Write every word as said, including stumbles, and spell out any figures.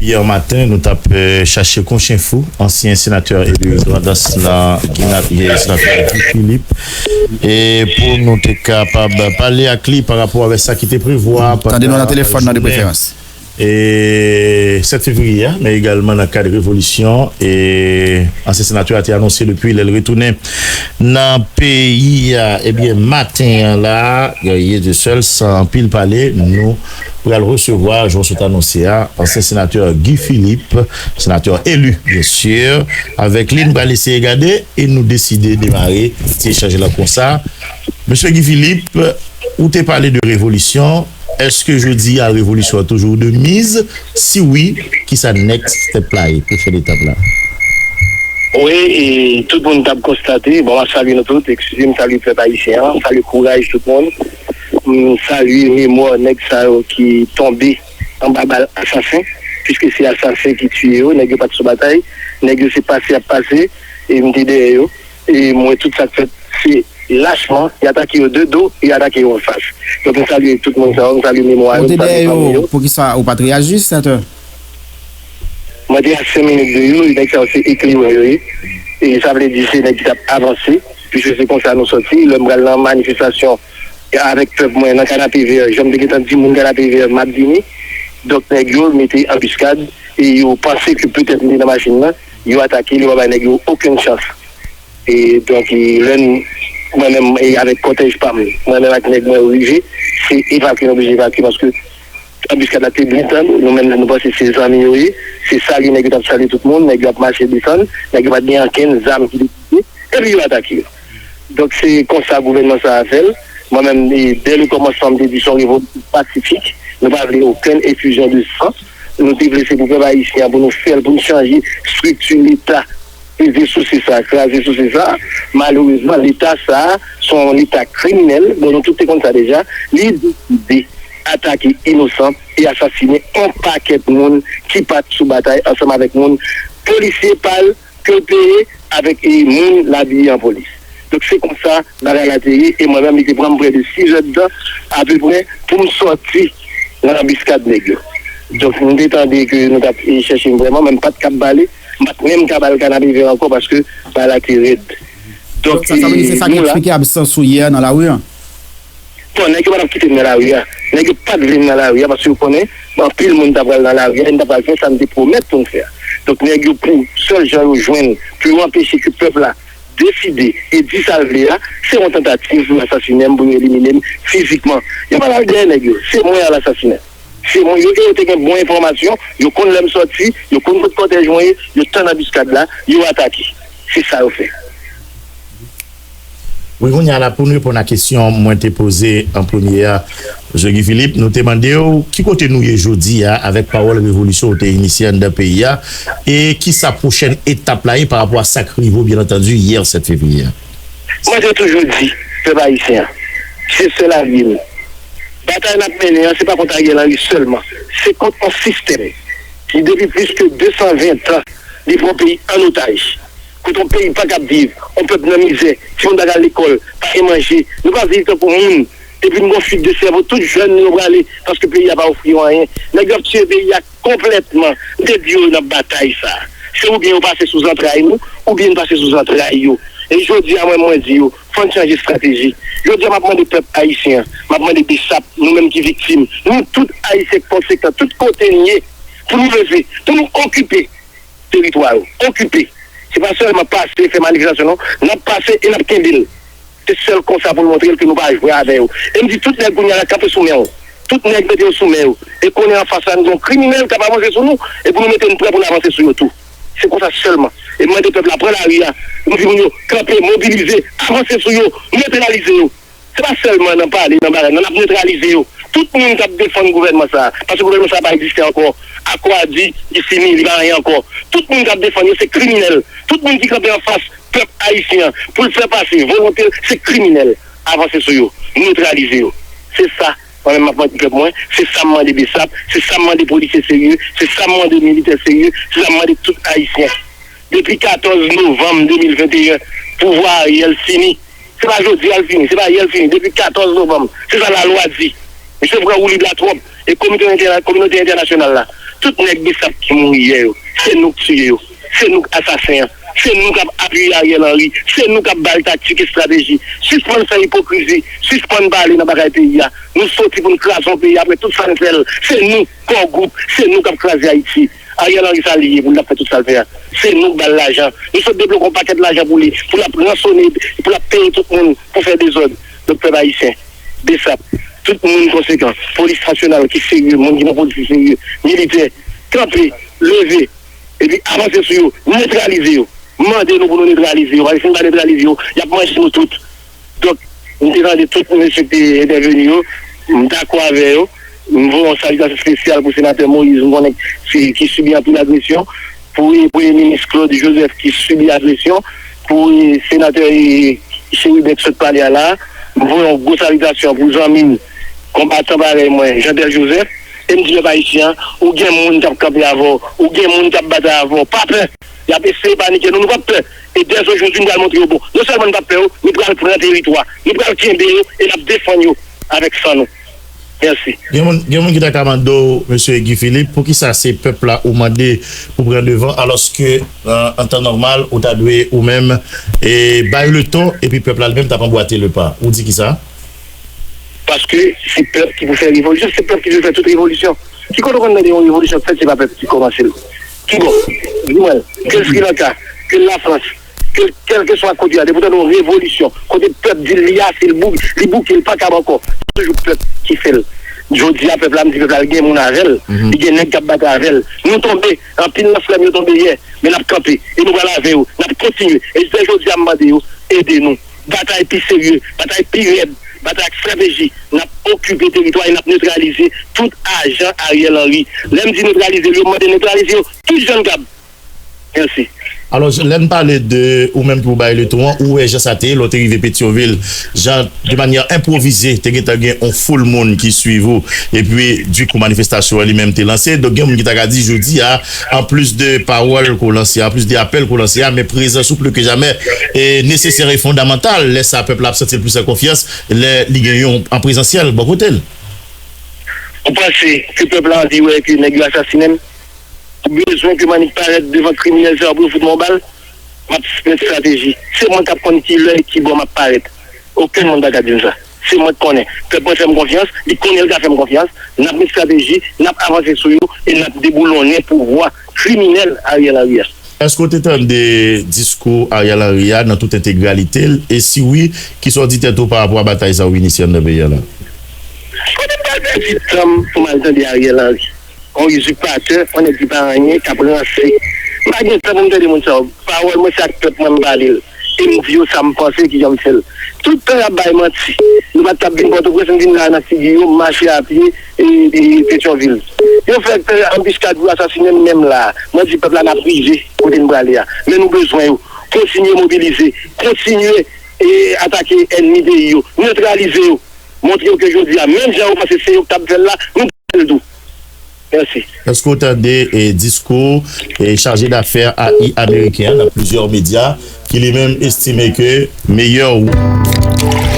Yè maten, nou t ap eh, chache konchen fou, ansyen senatè eli Grandans nan Ginat, eh, senatè Guy Philippe, e pou nou te kapab pale ak li pa rapò avèk sa ki te prevwa. Tande nou nan telefòn nan de preferans. E sèt fevriye a, men egalman nan kad revolisyon, e ansyen senatè a te anonse depi lè l retounen nan peyi a. Ebyen, maten an la, Guerrier de Seul, san anpil pale, nou pral resevwa, jan w sot anonse a, ansyen senatè Guy Philippe, senatè eli, byen si. Avèk li, nou pral eseye gade e nou deside demare ti echanj la konsa. Mesye Guy Philippe, ou te pale de revolisyon. Èske jodi a revolisyon an toujou de miz? Si wi, kisa next step la ye, pwochèn etap la? Wi, e tout moun t ap konstate, bon, m ap salye nou tout, eskize m, salye pèp ayisyen an, salye kouraj tout moun. M salye memwa nèg sa yo ki tonbe anba bal asasen, piske se asasen ki tiye yo, nèg yo pa t sou batay, nèg yo se pase y ap pase, e m te dèyè yo, e m wè tout sa k fèt, se lachman, y atake yo de do, y atake yo anfas. Donk, m salye tout moun sa yo, m salye memwa yo, m salye fanmi yo. Ou te dèyè yo, poukisa ou pa t reyaji, senatè? Mwen te a senk minit de yo, e nèg sa yo se eklerè yo ye. E sa vle di se nèg ki t ap avanse, piske se konsa nou sòti. Lè m pral nan manifestasyon avèk pèp mwen nan Kanapevè, jan m te gentan di moun Kanapevè, m ap vini. Donk, nèg yo mete anbiskad e yo panse ke petèt m te nan machin nan, yo atake l, yo pa bay nèg yo okenn chans. E donk, e, lè n, mwen menm, e, avèk kòtèj pa m, mwen menm ak nèg mwen yo rive, se evakye nou oblije evakye paske anbiskad la te byen tann, nou menm nou panse se zanmi yo ye, se salye nèg yo t ap salye tout moun, nèg yo ap mache desann, nèg yo pa t gen ankenn zam ki te kite, epi yo atake yo. Donk se konsa gouvènman sa a fè l. Mwen menm, e, dè le kòmansman, m te di se yon revolisyon pasifik, nou pa vle okenn efizyon de san, nou te vle se pou pèp ayisyen an, pou nou fè l, pou nou chanje estrikti Leta, peze sou se sa, kraze sou se sa. Malerezman, Leta sa a, se yon Leta kriminèl, bon, nou tout te konn sa deja, li deside atake inosan e asasinen yon pakèt moun ki pa t sou batay ansanm avèk moun polisye pa l ke l peye avèk e moun l abiye an polis. Donk se konsa bagay la te ye e mwen menm li te pran m prè de sis èdtan apeprè pou m sòti nan anbiskad nèg yo. Donk m te tande ke nou t ap e chèche m vrèman men m pa t kab pale, m pa t menm ka ba l Kanapevè ankò paske bagay la te rèd. Donk sa, sa vle di se sa ki eksplike absans ou yè nan lari a? Bon, nèg yo pa t ap kite m nan lari a. Nèg yo pa t vle m nan lari a paske yo konnen anpil moun ta pral nan lari a e m ta pral fè sa m te pwomèt pou m fè a. Donk nèg yo pou sèl jan yo jwenn pou yo anpeche ke pèp la deside e di sa l vle a, se yon tantativ pou yo asasinen m, pou yo elimine m fizikman. Yo pa t al dèyè nèg yo, se mwen y al asasinen. Se mwen yo, e yo te gen bon enfòmasyon, yo konn lè m sòti, yo konn kot kòtèj mwen ye, yo tann anbiskad la, yo atake. Se sa yo fè. Wi, kounye a la, pou n reponn a kesyon mwen te poze an premye a, Mesye Guy Philippe, nou te mande w ki kote nou ye jodi a avèk pawòl revolisyon ou te inisye anndan peyi a, e kisa pwochèn etap la ye pa rapò a sa k rive w, byen antandi, yè sèt fevriye a? Mwen te toujou di, pèp ayisyen an, se sèl alye nou. Batay n ap mennen an, se pa kont Ariel Henry sèlman, se kont yon sistèm ki depi plis ke de san ven tan, li pran peyi an otaj. Kote yon peyi pa kab viv, yon pèp nan mizè, timoun pa ka al lekòl, pa gen manje, nou pa viv tankou moun. Epi n gon fig de sèvo, tout jèn nou yo prale paske peyi a pa ofri yo anyen. Nèg yo ap tiye peyi a konplètman. M te di yo n ap batay sa. Se oubyen yo pase sou zantray nou, oubyen n pase sou zantray yo. E jodi a mwen, mwen di yo, fò n chanje estrateji. Jodi a m ap mande pèp ayisyen an, m ap mande BSAP, nou menm ki viktim, nou tout ayisyen konsekan, tout kote n ye, pou nou leve, pou nou okipe teritwa yo, okipe. Se pa sèlman pase, fè manifestasyon non, n ap pase e n ap kenbe l. Se sèl konsa pou n montre l ke nou pa jwe avè yo. E m di tout nèg kounye a la kanpe sou men w. Tout nèg mete yo sou men yo. E konnen anfas la n gen yon kriminèl k ap avanse sou nou e pou nou mete n prè pou n avanse sou yo tou. Se konsa sèlman. E m mande pèp la pran lari a. M di moun yo kanpe, mobilize, avanse sou yo, netralize yo. Se pa sèlman nan pale, nan bagay, non, n ap netralize yo. Tout moun k ap defann gouvènman sa a, paske gouvènman sa a pa egziste ankò. Akò a di, li fini, li pa anyen ankò. Tout moun k ap defann yo, se kriminèl. Tout moun ki kanpe anfas pèp ayisyen an pou l fè pase volonte l, se kriminèl. Avanse sou yo, netralize yo. Se sa, mwen menm m ap mande pèp mwen, se sa m mande BSAP, se sa m mande polisye serye, se sa m mande militè serye, se sa m mande tout ayisyen. Depi katòz novanm de mil venteyen, pouvwa Ariel fini. Se pa jodi a l fini, se pa yè l fini, depi katòz novanm. Se sa lalwa di. Misye pran woulib la twòp. E komite entèna-, kominote entènasyonal la, Tout nèg Besap ki mouri yè yo, se nou k tiye yo. Se nou k asasen an. Se nou k ap apiye Ariel Henry. Se nou k ap ba l taktik, estrateji. Sispann fè ipokrizi. Sispann pale nan bagay peyi a. Nou soti pou n kraze yon peyi apre tout sa n fè l. Se nou, Core Group. Se nou k ap kraze Ayiti. Ariel Henry sa l ye pou l t ap fè tout sa l fè a. Se nou k ba l lajan. Nou sot debloke yon pakèt lajan pou li, pou l ap ransone, pou l ap peye tout moun pou fè dezòd. Donk, pèp ayisyen, Besap, tout moun konsekan, polis nasyonal ki serye, moun ki nan pozisyon serye, militè, kanpe, leve, epi avanse sou yo, netralize yo. Mande nou pou nou netralize yo, paske si n pa netralize yo, y ap manje nou tout. Donk, m te tande tout mesye ki te entèveni yo, m dakò avè yo. M voye yon salitasyon espesyal pou senatè Moïse, m konnen ki, ki sibi anpil agresyon, pou Premye Minis Claude Joseph ki sibi agresyon, pou senatè Chérubin k sot pale a la. M voye yon gwo salitasyon pou zanmi m, konbatan parèy mwen, Jean Tel Joseph. E m di pèp ayisyen an, ou gen moun k ap kanpe avè w, ou gen moun k ap batay avè w. Pa pè! Y ap eseye panike nou, nou p ap pè. E dèzojodi, nou pral montre yo bon. Non sèlman nou p ap pè yo, nou pral pran teritwa, nou pral kenbe yo e n ap defann yo avèk san nou. Mèsi. Gen moun, gen moun ki ta ka mande w, mesye Guy Philippe, poukisa se pèp la ou mande pou pran devan, alòske, an, an tan nòmal, ou ta dwe ou menm, e, bay le ton, epi pèp la li menm t ap anbwate le pa. Ou di kisa? Paske se pèp ki pou fè revolisyon, se pèp ki dwe fè tout revolisyon. Ki kote w konn tande yon revolisyon k fèt, se pa pèp ki kòmanse l? Kibò? Di mwen, ke l Sri Lanka, ke l Lafrans, ke l, kèlkeswa kote a, depi w tande yon revolisyon, kote pèp di l li ase, li bou-, li bouke, li pa kab ankò, se toujou pèp ki fè l. Jodi a, pèp la, m di pèp la, l gen moun avè l, li gen nèg k ap batay avè l. Nou tonbe, anpil nan frè m yo tonbe yè, men n ap kanpe, e nou pral avè yo, n ap kontinye. E jistè jodi a, m mande yo, ede nou. Batay pi serye, batay pi rèd, batay ak estrateji. N ap okipe teritwa e n ap netralize tout ajan Ariel Henry. Lè m di netralize l, yo mande netralize yo tout jan n kab. Mèsi. Alò, lè n pale de ou menm ki pou bay le ton an, ou wè jan sa te ye, lè w te rive Petyonvil, jan de manyè enpwovize, te gentan gen yon foul moun ki swiv ou, epi, dikou, manifestasyon an li menm te lanse. Donk, gen moun ki ta ka di, jodi a, anplis de pawòl ke w lanse a, anplis de apèl ke w lanse a, men prezans ou plis ke jamè e nesesè e fondamantal. Lè sa a, pèp la ap santi l plis an konfyans lè li gen yon an prezansyèl bò kote l. Ou panse ke pèp la anvi wè ke nèg yo asasinen m? Ou bezwen ke m annik parèt devan kriminèl sa yo pou yo fout mwen yon bal? M ap met estrateji. Se mwen k ap konn ki lè e ki bò m ap parèt. Okenn moun pa ka di m sa. Se mwen k konnen. Pèp mwen fè m konfyans, li konnen l ka fè m konfyans. N ap met estrateji, n ap avanse sou yo e n ap deboulonnen pouvwa kriminèl Ariel Henry a. Èske w te tande diskou Ariel Henry a nan tout entegralite l? E si wi, kisa w di tèt ou pa rapò a batay sa w inisye anndan peyi a la? Kote m pral pèdi tan m pou m al tande Ariel Henry? Yon izipatè, yon nèg ki pa anyen, k ap ranse. M pa gen tan pou m tande moun sa yo. Pawòl mwen se ak pèp mwen m pale l. E m di yo sa m panse, kijan m fè l. Tout tan y ap bay manti. Nou pa t t ap vin Pòtoprens, m vin la a nan figi yo, m mache a pye e, e Petyonvil. Yo fè anbiskad pou yo asasinen m menm la a. Mwen di pèp la n ap rive kote n prale a. Men nou bezwen yo. Kontinye mobilize. Kontinye e atake ènmi peyi yo. Netralize yo. Montre yo ke jodi a, menm jan yo panse se yo k t ap fè l la, nou pral fè l tou. Mèsi. Èske w tande e diskou e chaje dafè A I ameriken an nan plizyè medya ki li menm estime ke meyè wout